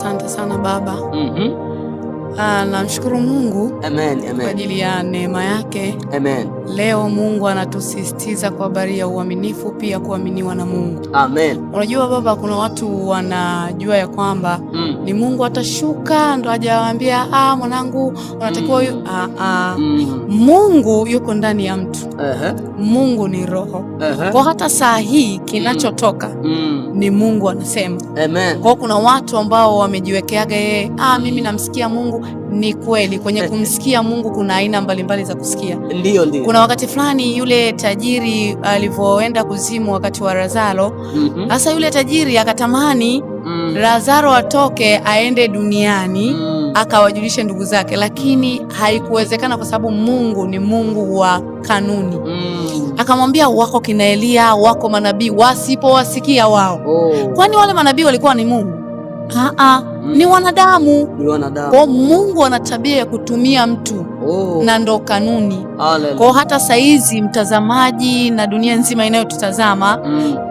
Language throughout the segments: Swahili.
Asante sana baba. Namshukuru Mungu Amen, kwa amen. Ajili ya neema yake. Amen. Leo Mungu anatusisitiza kwa habari ya uaminifu, pia kuaminiwa na Mungu. Amen. Unajua baba, kuna watu wanajua ya kwamba ni Mungu atashuka ndo ajawaambia, ah, mwanangu unatakiwa huyu. Ah, ah. Mungu yuko ndani ya mtu. Mungu ni roho. Kwa hata saa hii kinachotoka ni Mungu anasema. Amen. Kwa kuna watu ambao wamejiwekeaga yeye, ah, mimi namsikia Mungu. Ni kweli kwenye kumsikia Mungu kuna aina mbalimbali za kusikia. Ndio, ndio. Kuna wakati fulani yule tajiri alivyoenda kuzimu wakati wa Lazaro, sasa yule tajiri akatamani Lazaro atoke aende duniani akawajulishe ndugu zake, lakini haikuwezekana kwa sababu Mungu ni Mungu wa kanuni. Akamwambia wako kina Eliya, wako manabii, wasipowasikia wao. Kwani wale manabii walikuwa ni Mungu? Aa, ni wanadamu. Ni wanadamu. Kwa Mungu ana tabia ya kutumia mtu na ndo kanuni. Hallelujah. Kwa hata saizi mtazamaji na dunia nzima inayotutazama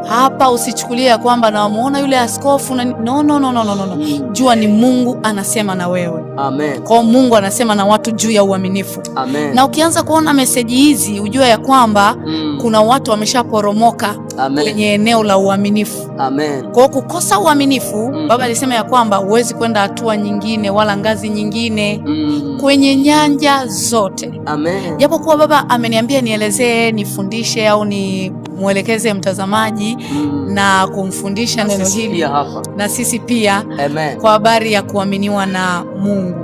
hapa, usichukulie ya kwamba namuona yule askofu na no, no, no, no, no, no. Jua ni Mungu anasema na wewe. Amen. Kwa Mungu anasema na watu juu ya uaminifu. Amen. Na ukianza kuona meseji hizi ujue ya kwamba kuna watu wameshaporomoka Amen. Kwenye eneo la uaminifu. Amen. Kwa kukosa uaminifu, baba alisema ya kwamba huwezi kwenda hatua nyingine wala ngazi nyingine kwenye nyanja zote. Amen. Japokuwa baba ameniambia nielezee, nifundishe au nimwelekeze mtazamaji na kumfundisha neno Sisi hili pia hapa. Na sisi pia Amen. Kwa habari ya kuaminiwa na Mungu.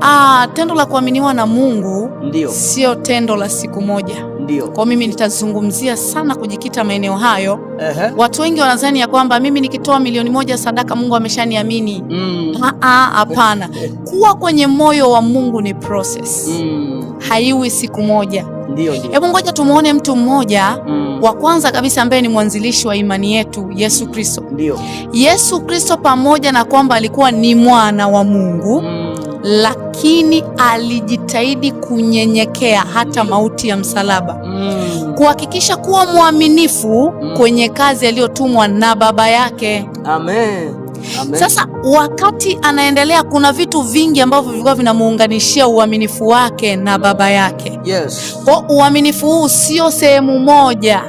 Ah, tendo la kuaminiwa na Mungu sio tendo la siku moja. Kwa mimi nitazungumzia sana kujikita maeneo hayo. Watu wengi wanadhani ya kwamba mimi nikitoa 1 milioni sadaka Mungu ameshaniamini. Ah, hapana. Kuwa kwenye moyo wa Mungu ni process. Haiwi siku moja. Ndio, ndio. Hebu ngoja tumuone mtu mmoja wa kwanza kabisa ambaye ni mwanzilishi wa imani yetu, Yesu Kristo. Yesu Kristo pamoja na kwamba alikuwa ni mwana wa Mungu, lakini alijitahidi kunyenyekea hata mauti ya msalaba, kuhakikisha kuwa mwaminifu kwenye kazi aliyotumwa na Baba yake. Amen. Amen. Sasa wakati anaendelea, kuna vitu vingi ambavyo vilikuwa vinamuunganishia uaminifu wake na Baba yake. Kwa uaminifu huu sio sehemu moja,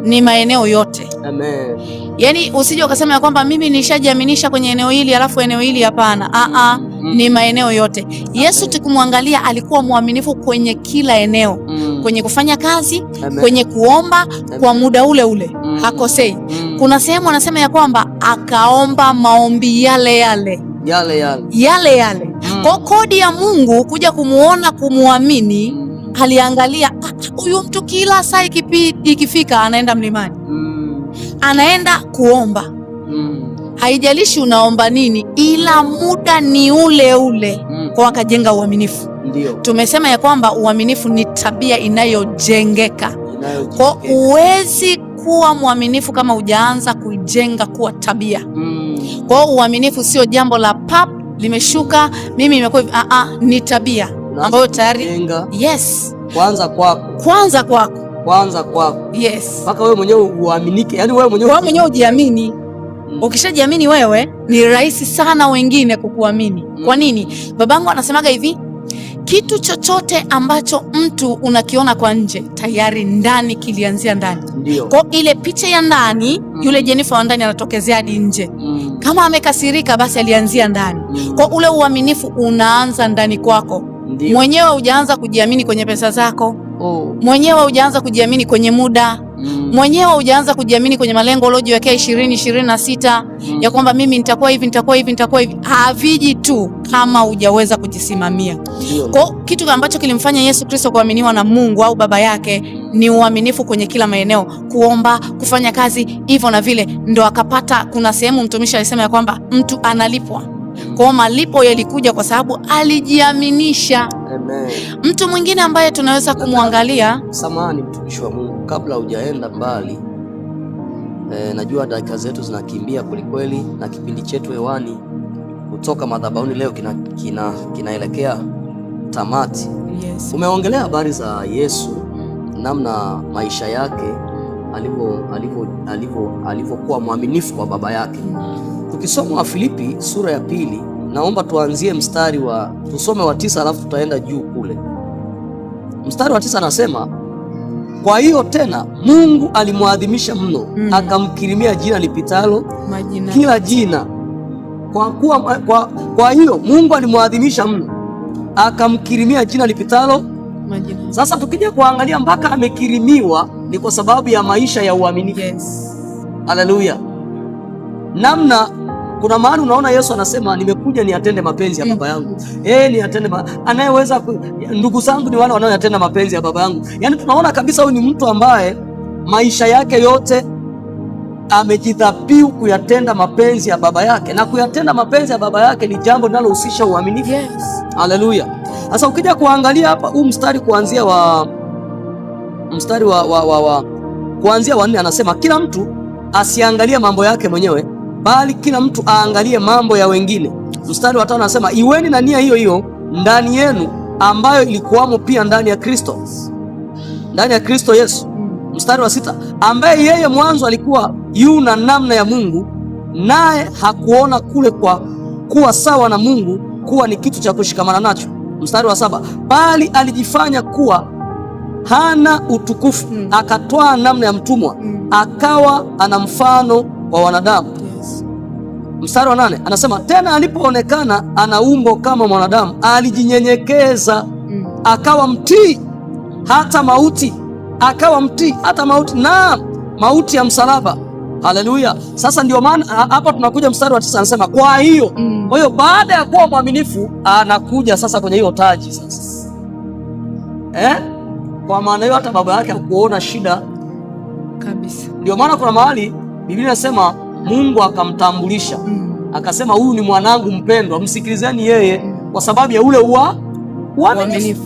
ni maeneo yote. Amen. Yaani usije ukasema ya kwamba mimi nishajiaminisha kwenye eneo hili alafu eneo hili hapana. Aa, ni maeneo yote. Yesu tukimwangalia alikuwa mwaminifu kwenye kila eneo, kwenye kufanya kazi, Amen. Kwenye kuomba kwa muda ule ule, hakosei. Kuna sehemu anasema ya kwamba akaomba maombi yale yale Yale yale. Yale yale. Kwa kodi ya Mungu kuja kumuona kumuamini, aliangalia, "Ah, huyu mtu kila saa ikifika anaenda mlimani, anaenda kuomba. Haijalishi unaomba nini, ila muda ni ule ule." Kwa akajenga uaminifu. Tumesema ya kwamba uaminifu ni tabia inayojengeka. Kwa Inayojengeka. huwezi kuwa mwaminifu kama hujaanza kuijenga kuwa tabia. Kwa hiyo uaminifu sio jambo la pap limeshuka, mimi imekuwa hivi. Ah, ah, ni tabia Unaanza ambayo tayari kujenga yes, kwanza kwako, kwanza kwako, kwanza kwako mpaka wewe mwenyewe uaminike, yaani wewe mwenyewe wewe mwenyewe ujiamini. Ukishajiamini wewe, ni rahisi sana wengine kukuamini. Kwa nini? Babangu anasemaga hivi, kitu chochote ambacho mtu unakiona kwa nje, tayari ndani kilianzia ndani. Kwa ile picha ya ndani, yule Jennifer wa ndani anatokezea hadi nje. Kama amekasirika, basi alianzia ndani. Kwa ule uaminifu unaanza ndani kwako. Mwenyewe hujaanza kujiamini kwenye pesa zako, mwenyewe hujaanza kujiamini kwenye muda, mwenyewe hujaanza kujiamini kwenye malengo uliojiwekea 2026 ya kwamba mimi nitakuwa hivi, nitakuwa hivi, nitakuwa hivi. Haviji tu kama hujaweza kujisimamia. Kwa kitu ambacho kilimfanya Yesu Kristo kuaminiwa na Mungu au Baba yake ni uaminifu kwenye kila maeneo, kuomba, kufanya kazi, hivyo na vile, ndo akapata. Kuna sehemu mtumishi alisema ya kwamba mtu analipwa. Kwa hiyo malipo yalikuja kwa sababu alijiaminisha. Amen. Mtu mwingine ambaye tunaweza kumwangalia Samahani mtumishi wa Mungu, kabla hujaenda mbali najua dakika zetu zinakimbia kwelikweli, na kipindi chetu hewani kutoka madhabahuni leo kinaelekea tamati. Umeongelea habari za Yesu, namna maisha yake alivyokuwa mwaminifu kwa Baba yake. Tukiangalia Tukisoma Wafilipi sura ya 2, naomba tuanzie mstari wa, tusome wa 9 alafu tutaenda juu kule. Mstari wa 9 anasema, kwa hiyo tena Mungu alimwadhimisha mno, akamkirimia jina lipitalo Majina. Kila jina. Kwa hiyo Mungu alimwadhimisha mno, akamkirimia jina lipitalo Majina. Sasa tukija kuangalia mpaka amekirimiwa ni kwa sababu ya maisha ya uaminifu. Haleluya. Namna kuna mahali unaona Yesu anasema nimekuja niatende mapenzi ya baba yangu. Niatende anayeweza ndugu zangu ni wale wanaoyatenda mapenzi ya baba yangu. Yaani tunaona kabisa huyu ni mtu ambaye maisha yake yote amejidhabihu kuyatenda mapenzi ya baba yake, na kuyatenda mapenzi ya baba yake ni jambo linalohusisha uaminifu. Haleluya. Sasa ukija kuangalia hapa huu mstari kuanzia wa mstari wa, wa, wa, wa kuanzia wa 4 anasema kila mtu asiangalie mambo yake mwenyewe, bali kila mtu aangalie mambo ya wengine. Mstari wa 5 anasema iweni na nia hiyo hiyo ndani yenu ambayo ilikuwamo pia ndani ya Kristo, ndani ya Kristo Yesu. Mstari wa 6 ambaye yeye mwanzo alikuwa yu na namna ya Mungu, naye hakuona kule kwa kuwa sawa na Mungu kuwa ni kitu cha kushikamana nacho. Mstari wa 7 bali alijifanya kuwa hana utukufu, akatwaa namna ya mtumwa, akawa ana mfano wa wanadamu. Mstari wa 8 anasema tena alipoonekana ana umbo kama mwanadamu, alijinyenyekeza, akawa mtii hata mauti, akawa mtii hata mauti, na mauti ya msalaba. Haleluya. Sasa ndio maana hapa tunakuja mstari wa 9 anasema kwa hiyo. Kwa hiyo baada ya kuwa mwaminifu anakuja sasa kwenye hiyo taji sasa. Kwa maana hiyo hata baba yake hakuona shida kabisa. Ndio maana kuna mahali Biblia inasema Mungu akamtambulisha. Akasema huyu ni mwanangu mpendwa, msikilizeni yeye, kwa sababu ya ule uaminifu.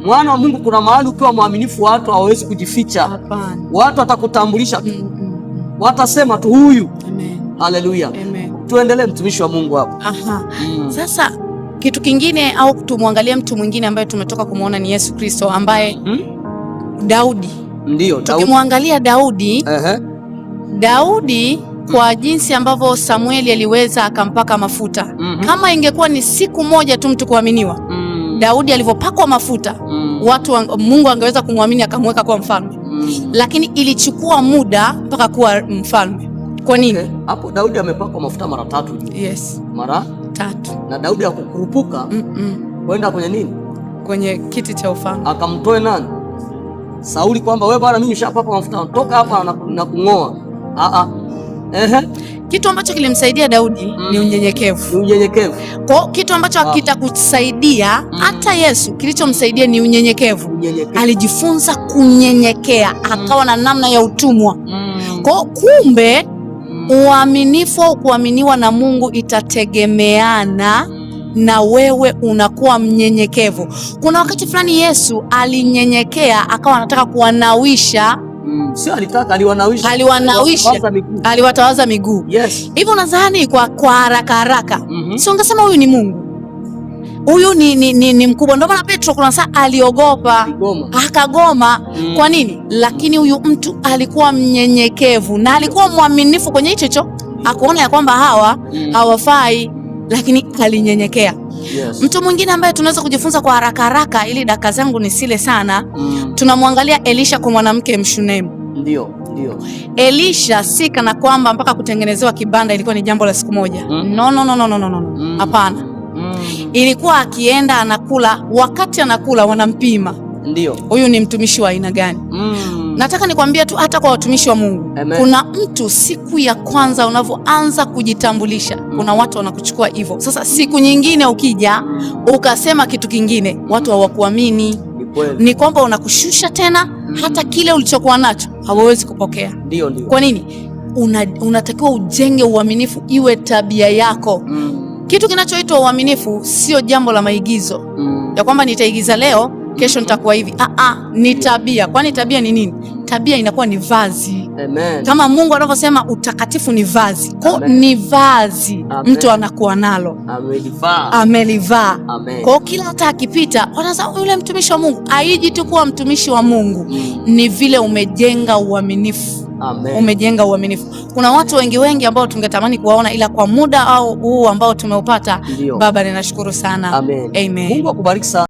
Mwana wa Mungu, kuna mahali ukiwa mwaminifu watu hawawezi kujificha. Hapana. Watu watakutambulisha tu. Watasema tu huyu. Amen. Haleluya. Amen. Tuendelee mtumishi wa Mungu hapo. Aha. Sasa kitu kingine au tumwangalie mtu mwingine ambaye tumetoka kumuona ni Yesu Kristo ambaye Daudi. Ndio, Daudi. Tukimwangalia Daudi, Daudi kwa jinsi ambavyo Samueli aliweza akampaka mafuta. Kama ingekuwa ni siku moja tu mtu kuaminiwa, Daudi alivyopakwa mafuta, Mungu angeweza kumwamini akamweka kuwa mfalme. Lakini ilichukua muda mpaka kuwa mfalme. Kwa nini? Okay. Hapo Daudi amepakwa mafuta mara 3 juu. Yes. Mara 3. Na Daudi hakukurupuka kwenda kwenye nini? Kwenye kiti cha ufalme. Akamtoe nani? Sauli kwamba wewe bwana mimi nishapakwa mafuta, toka hapa na kung'oa. Kitu ambacho kilimsaidia Daudi ni unyenyekevu. Ni unyenyekevu. Kwa kitu ambacho hakitakusaidia hata Yesu, kilichomsaidia ni unyenyekevu. Unyenyekevu. Alijifunza kunyenyekea, akawa na namna ya utumwa. Kwa kumbe uaminifu au kuaminiwa na Mungu itategemeana na wewe unakuwa mnyenyekevu. Kuna wakati fulani Yesu alinyenyekea akawa anataka kuwanawisha. Sio alitaka, aliwanawisha. Aliwanawisha. Aliwatawaza miguu. Aliwatawaza miguu. Yes. Hivyo unadhani kwa haraka haraka. Sio ungesema huyu ni Mungu. Huyu ni mkubwa. Ndio maana Petro kuna saa aliogopa. Aligoma. Akagoma. Kwa nini? Lakini huyu mtu alikuwa mnyenyekevu na alikuwa mwaminifu kwenye hicho hicho. Akaona ya kwamba hawa hawafai, lakini alinyenyekea. Mtu mwingine ambaye tunaweza kujifunza kwa haraka haraka ili dakika zangu nisile sana, tunamwangalia Elisha kwa mwanamke Mshunemu. Ndio, ndio. Elisha si kana kwamba mpaka kutengenezewa kibanda ilikuwa ni jambo la siku moja. No, no, no, no, no, no, no. Hapana. Ilikuwa akienda anakula, wakati anakula wanampima. Ndio. Huyu ni mtumishi wa aina gani? Nataka nikwambie tu hata kwa watumishi wa Mungu. Amen. Kuna mtu siku ya kwanza unavyoanza kujitambulisha, kuna watu wanakuchukua hivyo. Sasa siku nyingine ukija ukasema kitu kingine, watu hawakuamini. Ni kweli. Ni kwamba unakushusha tena, hata kile ulichokuwa nacho hawawezi kupokea. Ndio, ndio. Kwa nini? Unatakiwa ujenge uaminifu iwe tabia yako. Kitu kinachoitwa uaminifu sio jambo la maigizo. Ya kwamba nitaigiza leo, kesho nitakuwa hivi. Ni tabia. Kwani tabia ni nini? Tabia inakuwa ni vazi. Amen. Kama Mungu anavyosema utakatifu ni vazi. Kwa Amen. ni vazi Amen. mtu anakuwa nalo. Amelivaa. Amelivaa. Amen. Kwa kila hata akipita wanasema yule mtumishi wa Mungu. Haiji tu kuwa mtumishi wa Mungu. Ni vile umejenga uaminifu. Amen. Umejenga uaminifu. Kuna watu wengi wengi ambao tungetamani kuwaona, ila kwa muda au huu ambao tumeupata. Ndio. Baba, ninashukuru sana. Amen. Amen. Mungu akubariki sana.